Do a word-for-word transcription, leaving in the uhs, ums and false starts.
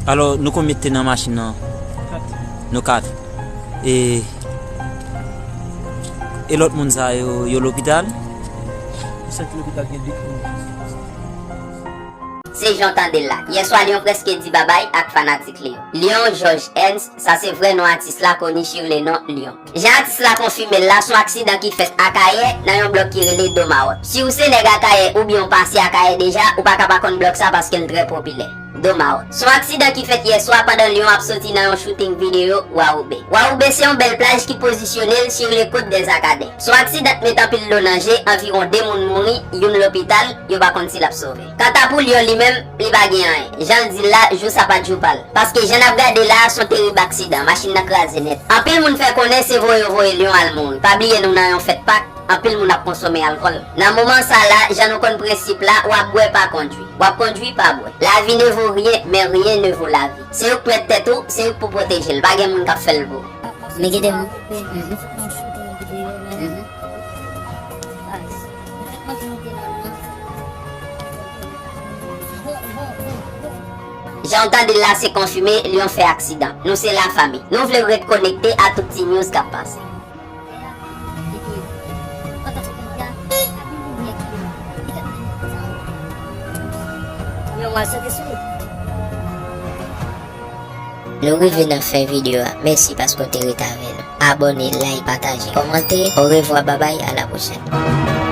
Alò, nou konbyen ki te nan machin nan? Kat. Nou kat. E, e lòt moun sa yo, yo lopital? Ou santi lopital gen de moun. Se jan w tande l la. Yèswa Lion prèske di babay ak fanatik li yo. Lion George Ernst, sa se vrè non atis la, koni sir le non Lion. Jan atis la konfime l la, se yon aksidan ki fèt Akayè nan yon blòk ki rele Domawòt. Si w se nèg Akayè oubyen w pase Akayè deja, ou pa ka pa konn blòk sa paske l trè popilè. Domawòt. Se yon aksidan ki fèt yèswa pandan Lion ap soti nan yon shooting videyo Wawoube. Wawoube se yon bèl plaj ki pozisyone l sur le côte des Acadiens. Se yon aksidan k met anpil dlo nan je, anviwon de moun mouri, youn lopital, yo pa konn si l ap sove. Kanta pou Lion li menm, li pa gen anyen. Jan l di l la, jou sa pa t jou pa l. Paske jan n ap gade la a, se yon terib aksidan, machin nan kraze nèt. Anpil moun fè konnen se voye yo voye Lion al mouri. Pa bliye nou nan yon fèt Pak, anpil moun ap konsome alkòl. Nan moman sa la, jan nou konn prensip la, w ap bwè pa kondwi. W ap kondwi pa bwè. La vie ne vaut rien, mais rien ne vaut la vie. Se ou k mèt tèt ou, se ou k pou pwoteje l. Pa gen moun k ap fè l pou ou. Men kite m. Mhm. Mhm. Jan w tande l la, se konfime, Lion fè aksidan. Nou se lafanmi. Nou vle w ret konekte a tout ti news k ap pase. Nou rive nan fen videyo a. Mèsi paske w te ret avè nou. Abòne, like, pataje, kòmante. Orevwa, babay, a la pwochèn.